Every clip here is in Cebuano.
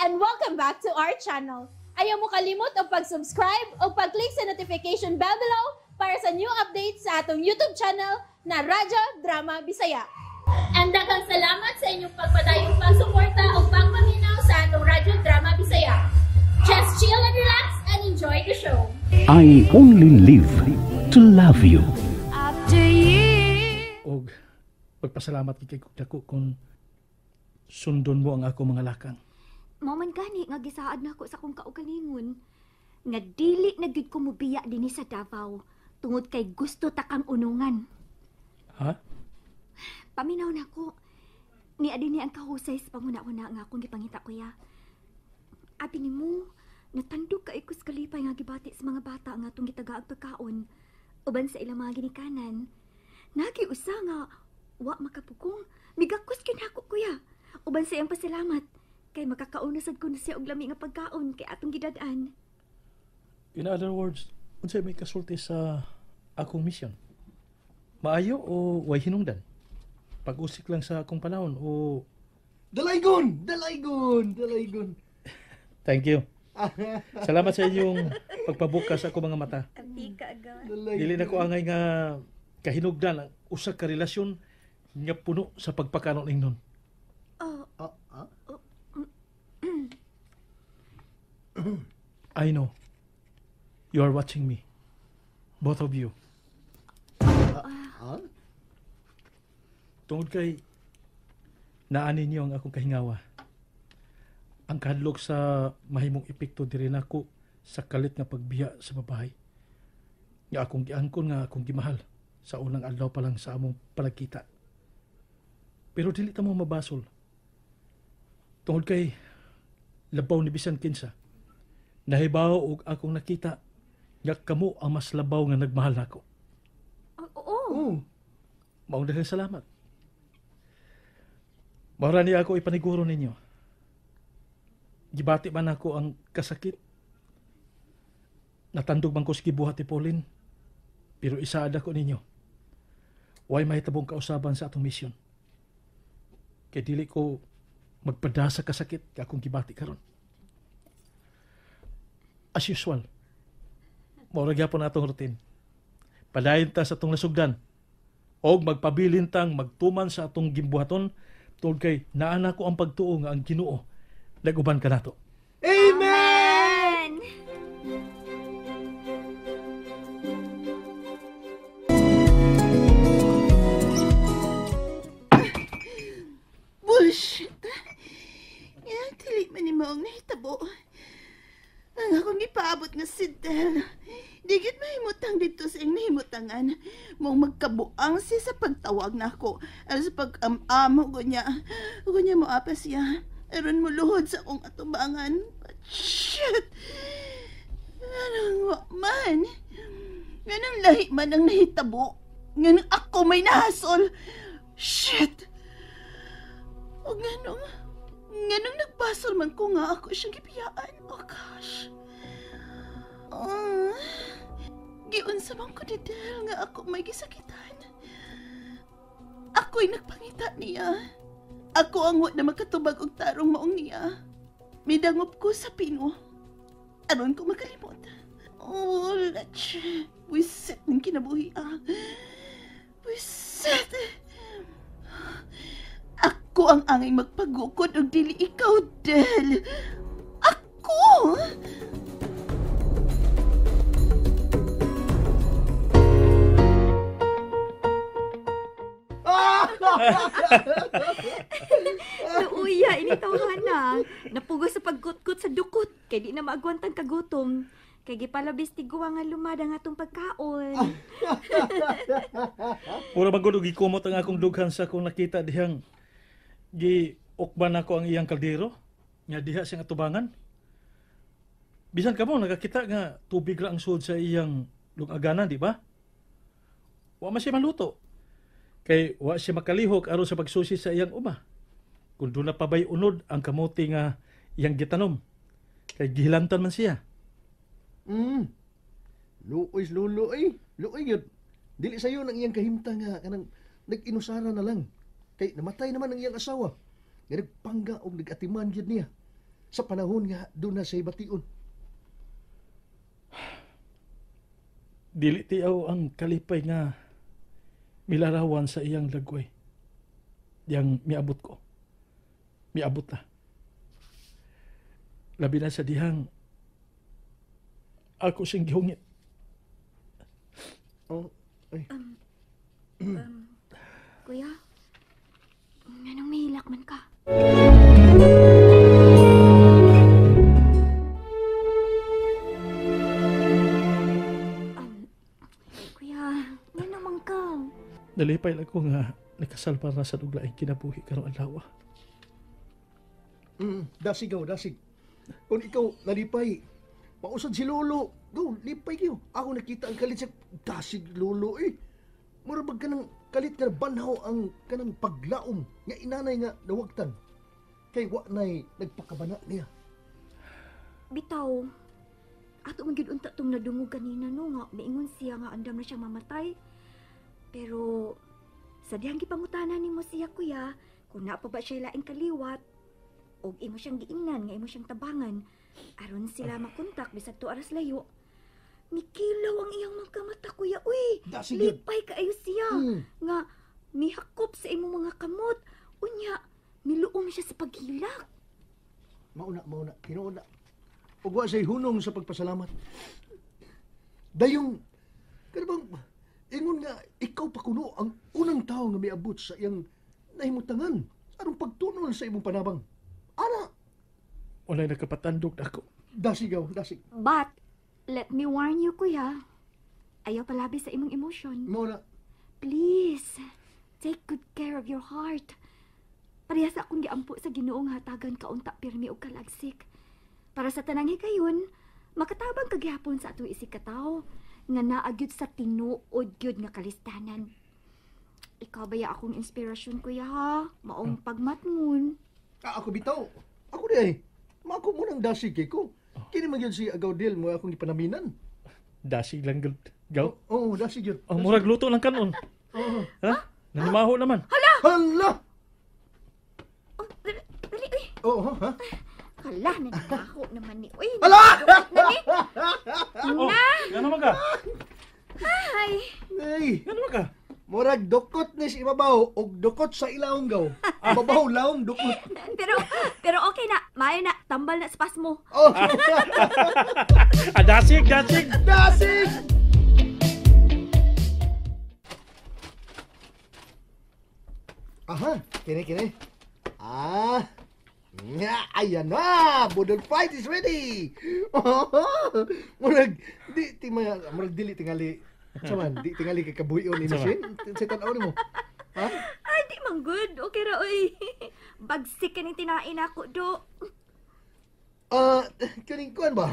And welcome back to our channel. Ayaw mo kalimot og pag-subscribe o pag-click sa notification bell below para sa new updates sa atong YouTube channel na Radyo Drama Bisaya. And daghang salamat sa inyong pagpadayong pagsuporta o pagpaminaw sa atong Radyo Drama Bisaya. Just chill and relax and enjoy the show. I only live to love you. After years. Og pagpasalamat kay dako kung sundon mo ang ako mga lakang. Mao man gani nga gisaad nako sa akong kaugalingon nga dili na gyud ko mobiya dinhi sa Davao tungod kay gusto ta kang unungan. Ha? Paminaw nako. Ni adini ang kahusay sa panguna-una nga akong gipangita, kuya. Abi nimo, natandog kay ko sa kalipay nga gibati sa mga bata nga atong gitagaag pagkaon uban sa ilang mga ginikanan. Nagi usa nga wa makapugong, migakos gyud nako, kuya. Uban sa iyang pasalamat kay makakaon na sad kuno siya og lami nga pagkaon kay atong gidad-an. In other words, unsay may kasulti sa akong mission? Maayo o way hinungdan? Pag-usik lang sa akong panahon o Dalaygon! Dalaygon! Dalaygon! Thank you. Salamat sa inyong pagpabukas sa akong mga mata. Tika ga. Dili na ko angay nga kahinugdan ang usa ka relasyon nga puno sa pagpakanon ingnon. Oh, Ah, ah? I know. You are watching me. Both of you. Ah? Tungod kay naanin niyo ang akong kahingawa. Ang kahadlok sa mahimong epekto diri nako sa kalit nga pagbiya sa babae nga akong giangkon nga akong gimahal sa unang adlaw pa lang sa among palagkita. Pero dili ta mo mabasol. Tungod kay labaw ni bisan kinsa. Nahibaw og akong nakita nga kamo ang mas labaw nga nagmahal nako. Oh, oo. Oh. Maong daghang salamat. Mara niya ako ipaniguro ninyo. Gibati man ako ang kasakit. Natandog man ko sa gibuhat ni Pauline. Pero isaad ako ninyo. Way mahitabong kausaban sa atong misyon. Kay dili ko magpada sa kasakit ka akong gibati karon. As usual, mao ra gyapon atong routine. Padayon ta sa atong nasugdan og magpabilin tang magtuman sa atong gimbuhaton tungod kay naa nako ang pagtuo nga ang Ginoo nag-uban kanato. Amen! Amen. Bullshit! Nga, dili man ni maong nahitabo. Ang akong ipaabot nga si Del. Di gyud mahimutang dito sa iyang nahimutangan. Maong magkabuang siya sa pagtawag nako. Aron sa pag-am-am, ugo niya. Ugo niya moapa siya. Aron mo luhod sa akong atubangan. But shit! Anong wa man? Nganong lahi man ang nahitabo? Nganong ako may nahasol? Shit! O nganong nagbasol man ko nga ako siyang gibiyaan? Oh gosh. Oh, giunsa man ko ni Del nga ako may gisakitan. Ako'y nagpangita niya. Ako ang wa na makatubag og tarong maong niya. Midangop ko sa pino. Aron ko makalimot. Oh, leche. Wisit ng kinabuhi ah. Wisit. Ako ang angay magpagukod og dili ikaw, Del. Ako! Luuya, ini tawhana. Napugos sa pagkutkot sa dukot. Kay di na maagwantan kagutom. Kay gipalabis ti guwa nga lumada nga atong pagkaon. Mura man gud og gikumot ang akong dughan sa akong nakita dihang gi ukban ako ang iyang kaldero nga diha siyang atubangan. Bisan kamo nakakita nga tubig ra ang suod sa iyang lungaganan, di ba? Wa man siya maluto. Kay wa siya makalihok aron sa pagsusi sa iyang uma. Kung doon na pabay unod ang kamote nga iyang gitanom. Kay gihilantan man siya. Luoy, luloy. Luoy yun. Dili sayo nang iyang kahimta nga kanang nag-inusara na lang. Kay namatay naman ang iyang asawa. Nga nagpangga og nag-atiman gyud niya. sa panahon nga doon na siya'y bation. Dili tiyaw ang kalipay nga milarawan sa iyang lagway. Yang miabot ko. Miabot na. Labi na sa dihang ako siyang gihungit. Oh, ay. Kuya, anong mahilak man ka? Kuya, nga naman ka? Nalipay lang ko nga nakasalba na sa duglaing kinabuhi karong adlaw. Dasig gaw, dasig. Kung ikaw nalipay, mausad si Lolo. Go, lipay kayo. Ako nakita ang kalit sa dasig Lolo eh. Mura bag ka ng kalit ka na banhaw ang kanang paglaom nga inanay nga nawagtan. Kay wa na'y nagpakabana niya. Bitaw, ato man gyud unta tong nadungog kanina no nga miingon siya nga andam na siyang mamatay. Pero sa dihang gipangutana nimo siya kuya, kung naa pa ba siya laing kaliwat og imo siyang giingnan nga imo siyang tabangan aron sila makontak bisag 2 oras layo. Mikilaw ang iyang mga mata kuya uy. Lipay kaayo siya nga mihakop sa imong mga kamot. Unya miluom siya sa paghilak. Mauna, tinuod na. Ug wa siya'y hunong sa pagpasalamat. Dayong kana bang ingon nga ikaw pa kuno ang unang tawo nga miabot sa iyang nahimutangan aron pagtunol sa imong panabang. Ana, walay nakapatandog na ako. Dasig gaw, dasig. But let me warn you kuya. Ayaw palabi sa imong emotion. Mauna. Please, take good care of your heart. Pareha sa akong giampo sa Ginoong hatagan kaunta pirmi og kalagsik. Para sa tanang higayon, makatabang kagihapon sa atong isig katawo nga naa gyud sa tinuod gyud nga kalistanan. Ikaw baya akong inspirasyon kuya ha? Maong pagmatngon. Ako bitaw. Ako di ay. Mako mo nang dasig kay ko. Kini man gyud si Agaudil mo akong gipanaminan. Dasig lang gyud. Gaw? Oo, dasig gyud. Oh, murag luto lang kanon. Oo. Ha? Nanimaho naman. Hala! Hala! Oh, dali, uy. Oo, ha? Hala, nanimaho naman ni. Uy, hala! Oh, nga naman ka? Hi! Ay! Nga naman ka? Murag dukot ni si ibabaw og dukot sa ilawong gaw. Ibabaw lawong dukot. Pero okay na. Maayo na. Tambal na sa pasmo. Oh. Dasig, dasig! Dasig! Aha, kini. Ah, ayan na! Budol fight is ready! Murag, murag dili tingali. Saman, di tingali kay kabuhion ni Machine. Sa tan-aw nimo. Ha? Ay, di man good. Okay ra oy. Bagsik kaning tinain ako do. Kaning kuan ba?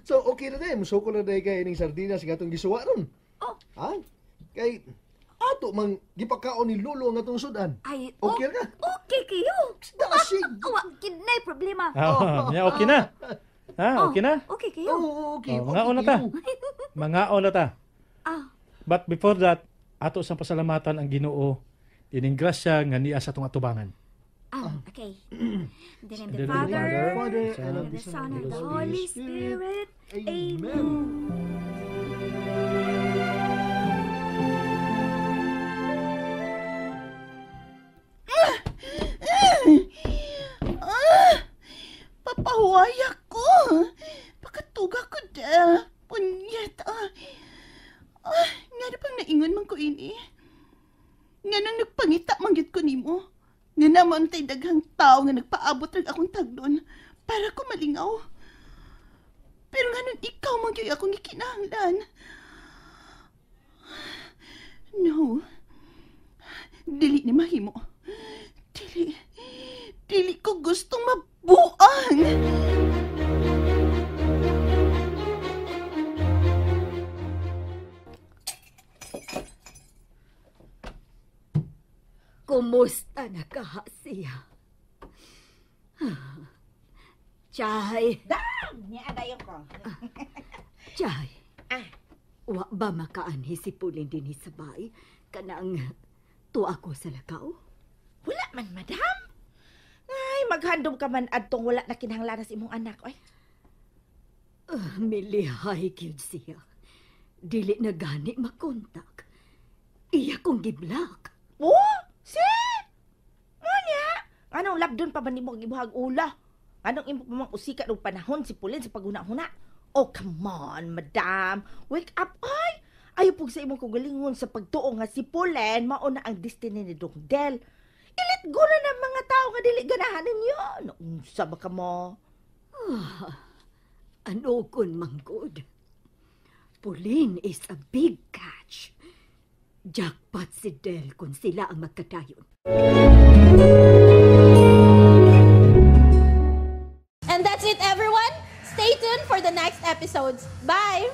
So okay na day, musuko na day kay ning sardinas gatong gisuwa ron. Oh. Ha? Kay ato mang gipakaon ni Lolo ang atong sudan. Ay, okay ra. Okay kayo. Dasig. Wa gid nay problema. Oh, okay na. Ha, okay na? Okay kayo. Oh, okay. Oh, mga una ta. Mga una ta. Ah. But before that, ato sang pasalamatan ang Ginoo ining grasya nga niya sa atong atubangan. Okay. In the name of the Father, and of the Son, and of the Holy Spirit. Amen. Papahuwaya ko. Pakatuga ko del. Punyet. Nga na pang naingon man ko ini. Nga nang nagpangita man gyud ko nimo. Nga naman tay daghang tao nga nagpaabot rag akong tagdon para ko malingaw. Pero nga nun ikaw man gyud akong gikinahanglan. No. Dili ni mahimo. Dili ko gustong mabuang. Kumusta na ka siya? Chay! Dam! Niya adayon ko. Chay! Wa ba makaanhi si Pulin din sa bay? Kanang tuwa ko sa lakaw? Wala man, madam. Ay, Maghandom ka man adtong wala na kinahanglan sa imong anak, oy. Milihay gyud siya. Dili na gani makontak. Iya kong giblak. Oh, si! Mo niya? Anong labdon pa ba nimo ang imuhag ula? Anong imo pa mang usikan og panahon si Pulin sa paghuna-huna? Oh, come on, madam. Wake up, ay! Ayaw pug sa imong kaugalingon sa pagtuo nga si Pulen mao na ang destiny ni Dongdel. I-let go na ng mga tao nga dili ganahan ninyo. Naunsa ba ka mo? Ano kun manggod? Pauline is a big catch. Jackpot si Del kung sila ang magkadayon. And that's it, everyone. Stay tuned for the next episodes. Bye!